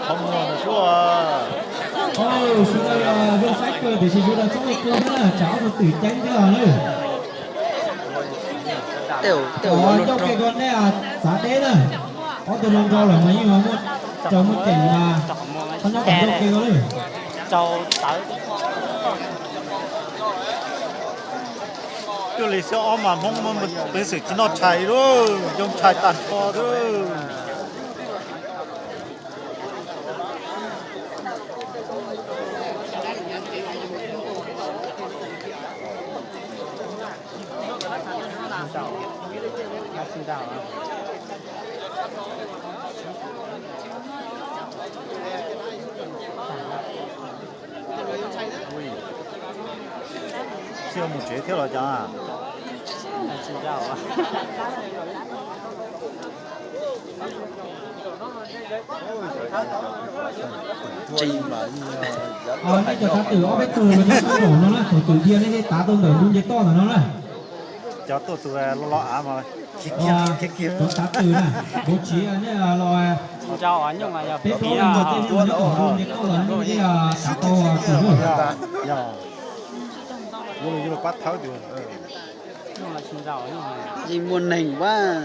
Qhov muag no xwb. Ov, sawv daws zoo saib kawg tiam sis sawv daws txhob ua kua thiab na, tsam ob tug twm ceeb thiab os na. Ov, ncauj ke ko nej txav deb na. Ob tug hluas nraug lawm mas yeej muaj raws muaj ceem mas txhob nyob kom ncauj ke ko na. Cuaj li xyoo ob mas Hmoob peev xwm tsis noj tshais li, yoo tshais tag nrho xwb. Tsis mus tsev thiab los cas? Nej cov tav twm ob peb tug los nyob sab nraum no na, thaum twm dhia nej thiaj tav tau ntawm ntu nce toj ntawm no na. Cov tuaj tus lo lo av mas cov tav twm na, kuv tsis nej los peb plaub leej ntawd tej nej los nyob thaum ntu nce toj los nej thiaj tav tau twm na. Yeej muaj neeg vaj.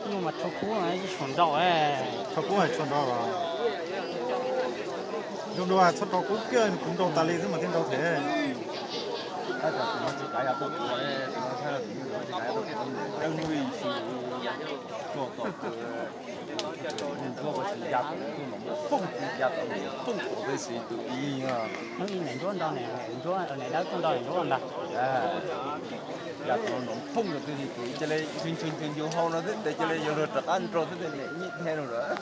Tshua kub hais tshua nrau los, zoo dua txhob rau kub kiag, kuv nrau tas li xwb mas thiaj nrau them. Hnub ib niam ncuab nrau, niam dawb tuaj nrau niam ncuab ntag. Ya tus no phooj rau tus tus cia li nchoo nchoo nchoo nchoo hau no xwb tes cia li yuav luag rov qab nrau xwb tes niam nyiam dhia rau lawm.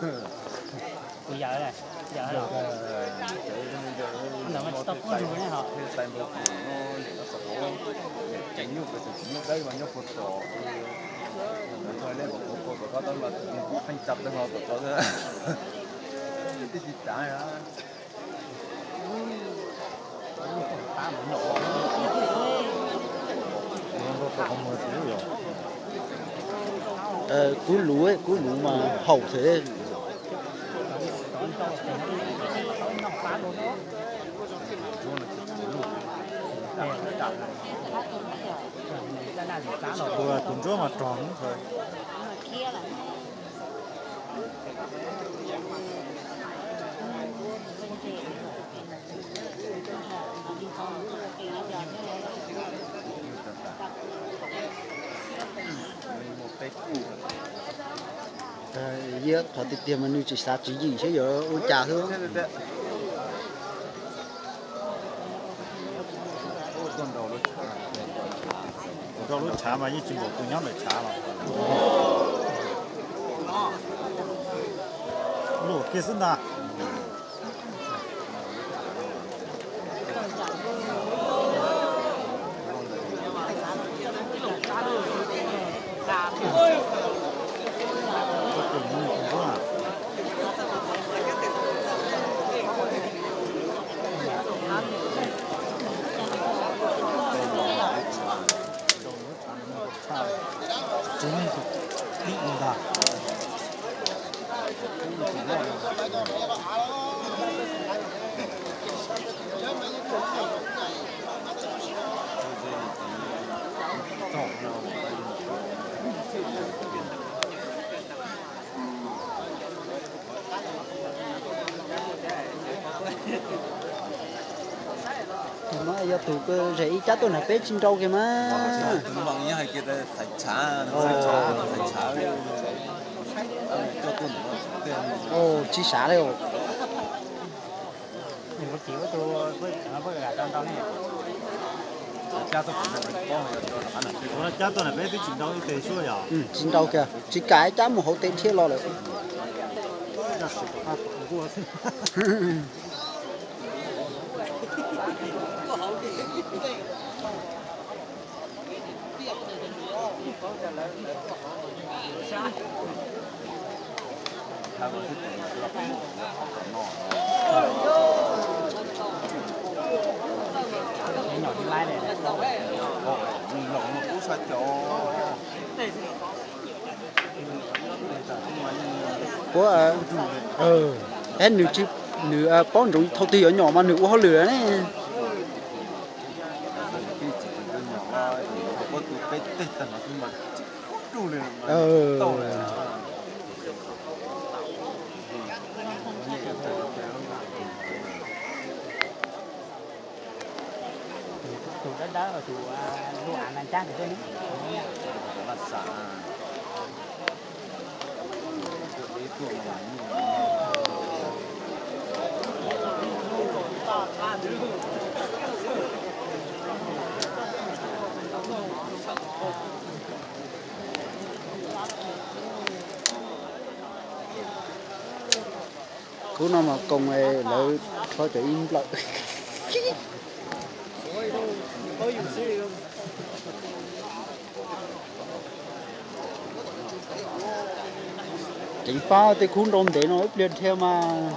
Kuv yawm, yawm ntawm mas tsis tau quaj zus ne ho. Thiaj xais npau tus no niam no xav pom niam tseem nyuj pem tus tsis nyuj dawb mas nyob puag tom. Nrog lej npau tus puag tom qab tab mas tus nyuj pheej tsa pes hlo tom tod xwb. Twb tsis tsav. Kub luv, kub luv mas haum thiab. Tus ntsuab mas rog ntawd. Qhov tiag tiag mas nws tsis xav tswv yim seb yuav ua cas xwb. Nrau lub tshav mas yeej tsis npaum tus nyob ntawm tshav los. Luj kiag xwb ntag. Tus no yog tus zem ib cab tuaj nram peb tsis nrau kiag mas. Tsis sav li. Cab tuaj nram peb twb tsis nrau ib teg suab yom. Tsis nrau kiag, tsis kam ib cab mus hauv tes dhia los lawm. Ua, nws tsis, nws paub ntsoov thaum twg yuav nyom mas nws ua hauj lwm ne. Tus dawb dawb tus lub av na ncab tus dej ne. Khub no mas koom lawv rho cov ib nplawm. Ceev fab tej khub nrau ntev no ib pliag dhia mas.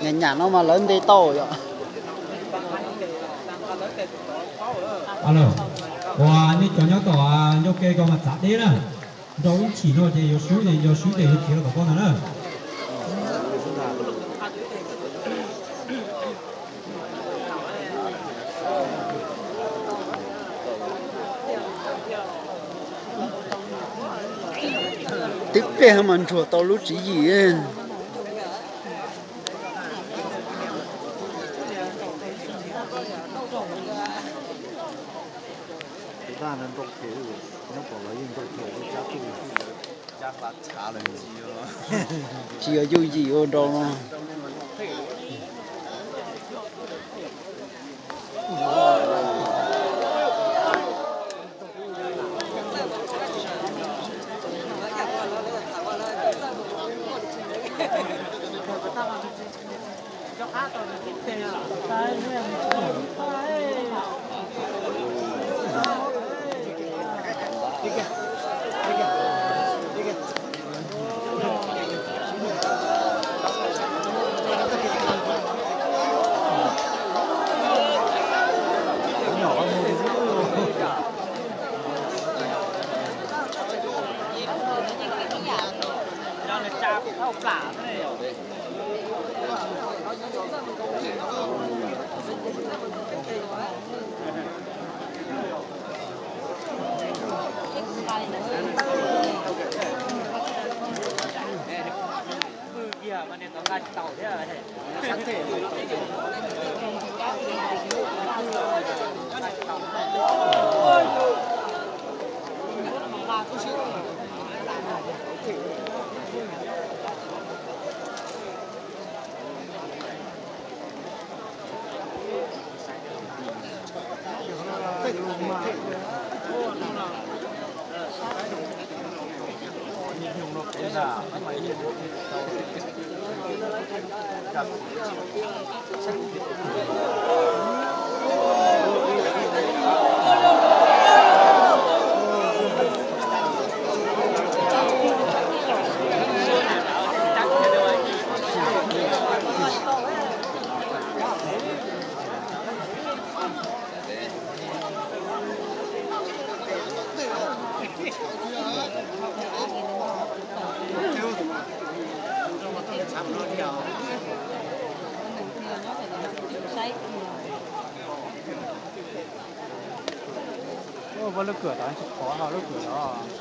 Nyam nyam no mas lawv nte tau yom. Ua nej cov nyob tom ncauj ke ko mas txav deb na. Nrau ib chim no ces yuav swb ces yog swb ces yuav khiav los tom koj ntag na. Tib pliag mas ntsuag tau lub tswv yim. Tsis yog yooj yim ua nrau no.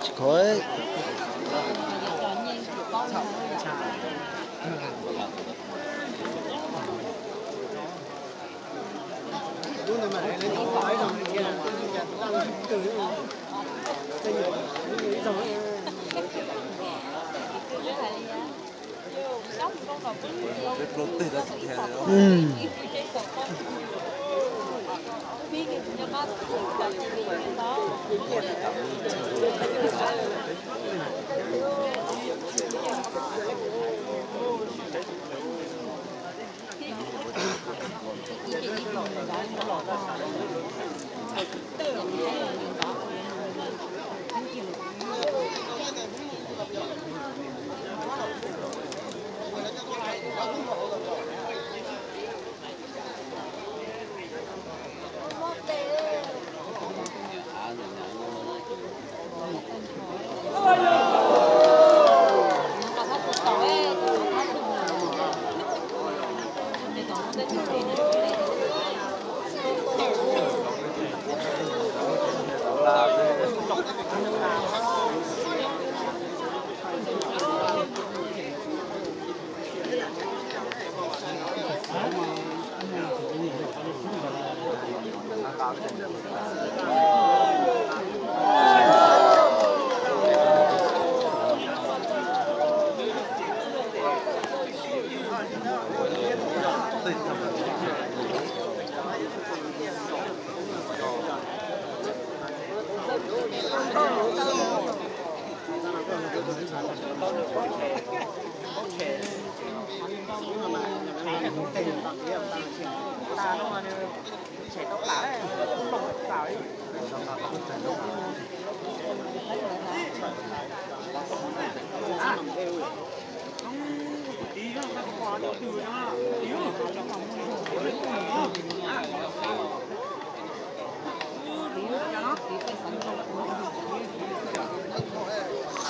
Tsis khov.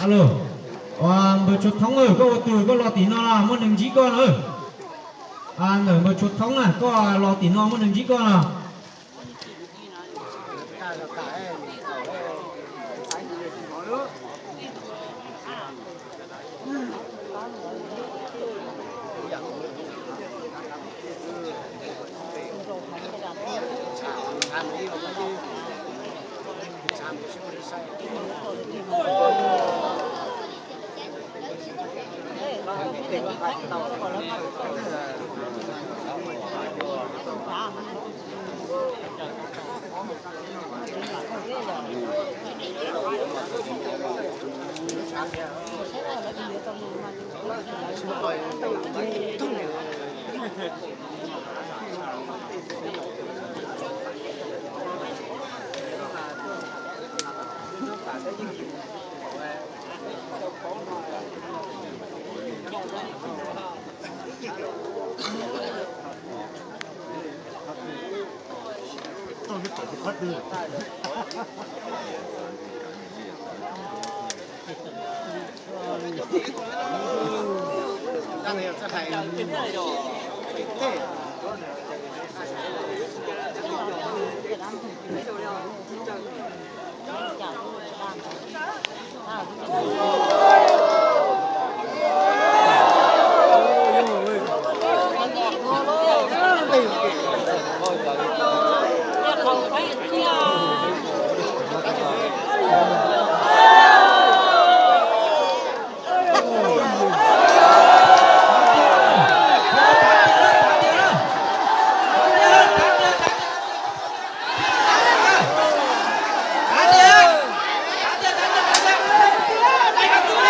Alo, npawg Tsua Thoob, koj ua twg koj los tim no los muaj neeg ntsib koj na. Ntawm npawg Tsua Thoob na, koj los tim no muaj neeg ntsib koj no.